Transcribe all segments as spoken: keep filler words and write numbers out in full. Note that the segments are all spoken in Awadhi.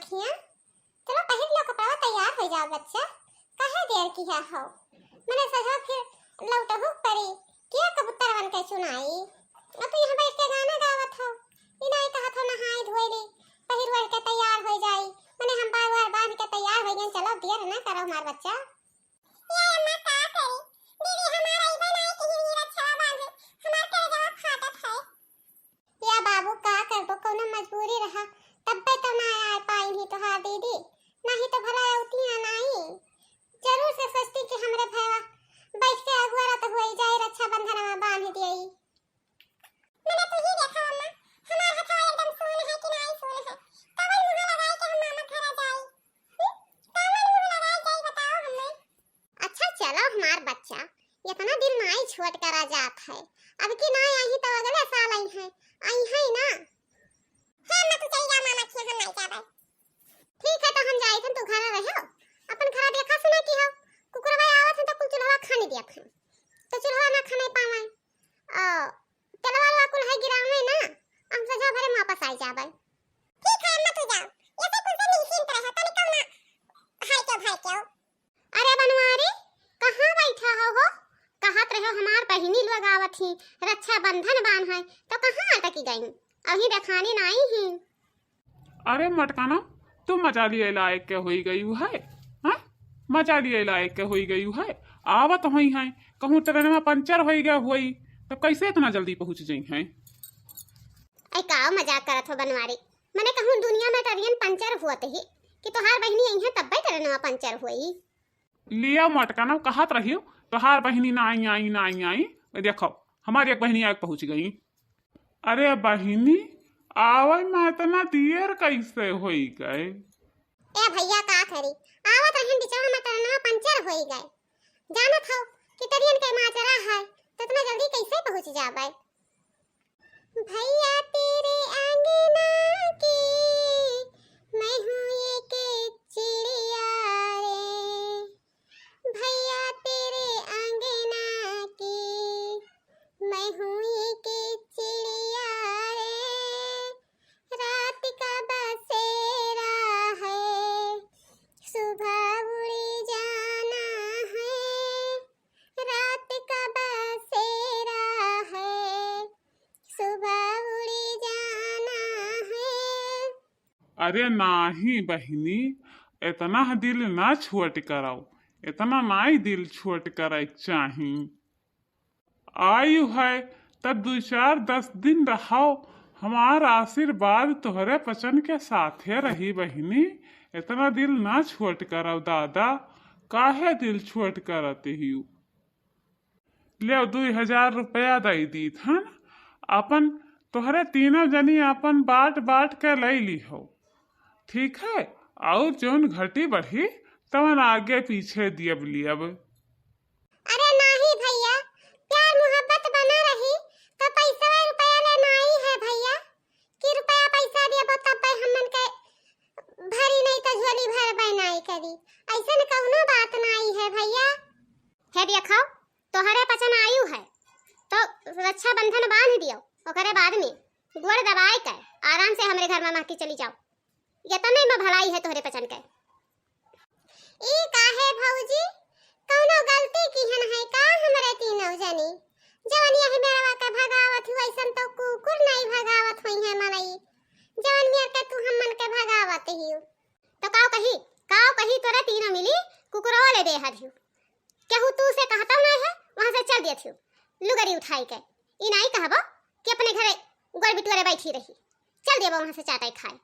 मलकिया, चलो पहिर लो कपड़ा, तैयार होइ जाओ बच्चा, काहे देर किहा हो? मने सजो फिर लौटहु परी, किया कबूतर बन के चुनाई? अब तो यहाँ बैठ के गाना गावत हो, ई नाई कहत हो नहाई धोई ली, पहिर ओढ़ के तैयार होइ जाई, मने हम बार बार बांध के तैयार होइ गए, चलो देर ना करो हमार बच्चा। ए अम्मा, का करी? दीदी हमार अइबे नाई किही रक्षवा बांधे, हमार करेजवा फाटत है। या बाबू, का करबो, कौनो मजबूरी रहा, तब्बे तो ना आ पाई ही तोहार दीदी, नाही तो भला अउतिया नाई। जरूर से सोचती कि हमरे भैया बैठ के अगुआ रत हुई जाए, रक्षाबंधन में बांध दियई। मने तू ही देखा अम्मा, हमार हथवा एकदम सून है कि नाई सून है, कवन मुंह लगाए के हम मामा घरा जाई? हम्म? कवन मुंह लगाए जाई बताओ हमें? अच्छा चलो हमार बच्चा, इतना दिन नाई छोट करा जात है, अब की नाई आई तो अगले साल आई है, आई है ना? हे अम्मा, तू चली जा मामा के यहाँ, हम नाई जाबे। ठीक है, तो हम जाई थन, तू घर रहो, अपन घर देखा सुना की हो, कुकुरवा आवत है तो कुल चूल्हा खाने दिया था, तो चूल्हा ना खाने पावे, ओ, तेलवा वेलवा कुल है गिरावे ना, हम सजा भरे में वापस आई जाबे। ठीक है अम्मा, तू जाओ, ऐसे कुल से निश्चिंत रहो, तनी कम ना हाय क्यों भाई क्यों। अरे बनवारी, कहाँ बैठा हो हो? कहत रहो हमार बहिनी लोग आवत ही, रक्षाबंधन बान है, तो कहाँ अटकी गई? अभी देखानी नाई ही। अरे मटकाना, तू मजा लिए लायक के होई गई है, हाँ? मजा लिए लायक के होई गई है। आवत होई हैं, कहूँ ट्रेनवा पंचर होई गया होई, तो कैसे इतना जल्दी पहुँच जाई हैं? ऐ का मजाक करत हो बनवारी? मने कहूँ दुनिया में ट्रेन पंचर हुअत ही कि तोहार बहिनी आई है तब्बे ट्रेनवा पंचर हुई। लिया मटकाना, कहत रहियो तोहार बहिनी नाई आई, नाई आई। देखो, हमारी एक बहिनी आके पहुँच गई। अरे बहिनी, आवै में इतना देर कैसे होई गए? ए भैया, का करी, आवत रहन बिचवा में ट्रेनवा पंचर होई गए। जानत हो कि ट्रेन के माजरा है, तो इतना जल्दी कैसे पहुँच जाबे? भैया तेरे अंगना की मैं हूँ एक चिड़िया रे, भैया तेरे अंगना की मैं हूँ एक चिड़िया रे, रात का बसेरा है, सुबह उड़ जाना है, रात का बसेरा है, सुबह उड़ जाना है। अरे नाही बहिनी, इतना दिल ना छोट कराओ, इतना नाई दिल छोट करे के चाही। आयु है तब दो चार दस दिन रहो, हमार आशीर्वाद तोहरे पचन के साथे रही बहिनी। इतना दिल ना छोट कराओ दादा, काहे दिल छोट करत हियो? लेव, दुई हजार रुपया दई दीत हन, अपन तोहरे तीनों जनी अपन बाँट बाँट के लई लिहो, ठीक है? और जौन घटी बढ़ी तवन आगे पीछे दियब लियब। अरे नाही भैया, प्यार मोहब्बत बना रही तो पैसा रुपया ले नाई है भैया, कि रुपया पैसा देबो तब हमन के भरी नहीं तो झोली भरबे नाई करी, ऐसन कौनो बात नाई है भैया। हे देखो, तोहरे पचन आयु है तो रक्षाबंधन बांध दियो, ओकरे बाद में गोड़ दबाए के आराम से हमरे घर में महकी चली जाओ। यतने में भलाई है तोहरे पचन के। ई काहे भौजी, कौनो गलती किहन है का हमरे तीनों जनी? जवन यही मेरवा के भगावत ही, वैसन तो कुकुर नहीं भगावत होई है मनई, जवन मेर के तू हमन के भगावत ही। तो काव कही, काव कही तोरे तीनों मिली कुकुरो ले बेहद ही। केहू तू से कहता नहीं है, वहां से चल दियत ही लुगरी उठाई के। ई नहीं कहबो कि अपने घरे गोड़ बिटुअरे बैठी रही, चल देबो वहां से चाटाई खाए।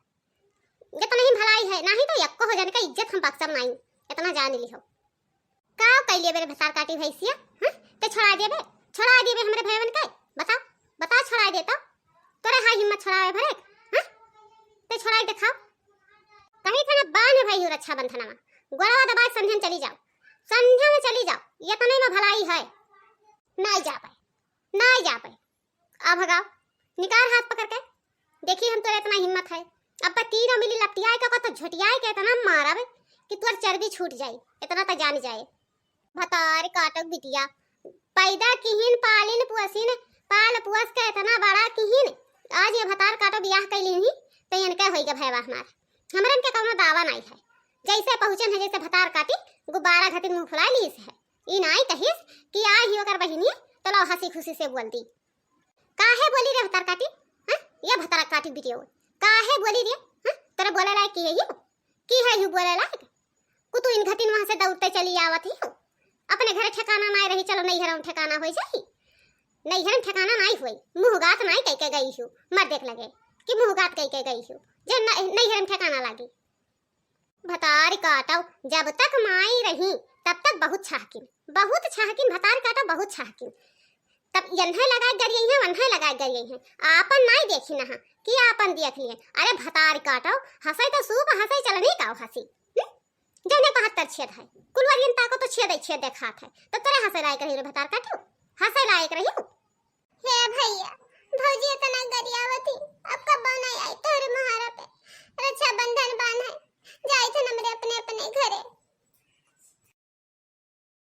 इतना ही भलाई है, नाही तो यक्को हो जन का इज्जत हम बख्शब नाही, इतना जान लिहो। का कैले बेरे भतार काटी भैंसिया, हाँ? ते छोड़ा देबे, छोड़ा देबे हमरे भैवन के, बता, बता छोड़ा दे तो, तोरे हाय हिम्मत छोड़ावे भरे, हाँ? ते छोड़ा देखाओ, कहीं थे ना बांध भाई हूँ रक्षाबंधन में, गोड़वा दबा के संध्या में चली जाओ, संध्या में चली जाओ, इतने में भलाई है, ना जा पाए, ना जा पाए। आ भगाओ, निकाल हाथ पकड़ के। देखी हम तोरे इतना हिम्मत है। अब तीनों मिली लपटियाए के, तो झोटियाए के इतना मारब कि तोर चर्बी छूट जाई, इतना तो जान जाए। भतार काटो बिटिया, पैदा किहिन, पालिन पोसिन, पाल पोस के इतना बड़ा किहिन, आज ये भतार काटो बियाह कैली ही, तो इनके होई के भैवा हमार। हमरन के कउनो दावा नाई है। जइसे पहुँचन है, जइसे भतार काटी, गुब्बारा घतिन मुँह फुलाइ लीस है। ई नाई कहिस कि आई ही ओकर बहिनी, तो लो हँसी खुसी से बोल दी। काहे बोली रे भतार काटी? हाँ, ये भतार काटी बिटियो, काहे बोली रे? हाँ, तोरे बोले लायक की है यू? की है यू बोले लायक? कुतु इन घतिन वहाँ से दौड़ते चली आवत ही हो। अपने घरे ठिकाना नाई रही, चलो नैहर में ठिकाना होइ जाई। नैहर में ठिकाना नाई होई, मुँहगात नाई कइ के गई हूँ, मर देख लगे कि मुँहगात कइ के गई हूँ, जे न-, नैहर में ठिकाना लागी। भतारी काटो, जब तक माई रही, तब तक बहुत छहकिन, बहुत छहकिन, भतारी काटो, बहुत छहकिन। तब यन्हे लगाए गरियई हैं, वन्हे लगाए गरियई हैं, आपन नाई देखी नहा कि आपन देख लिए। अरे भतारी काटो, हँसई तो सूप हँसई चलनी काव हँसी। हम्म? जौने बहत्तर छेद है, कुलवरियन ताको तो छेद ही छेद देखात है, तो तोरे हँसे लायक रही रे भतार काटो, हँसे लायक रही। हे भैया, भौजी इतना गरियावत ही, अब कब नहीं आई तोरे मुहारा पे? रक्षाबंधन बान है,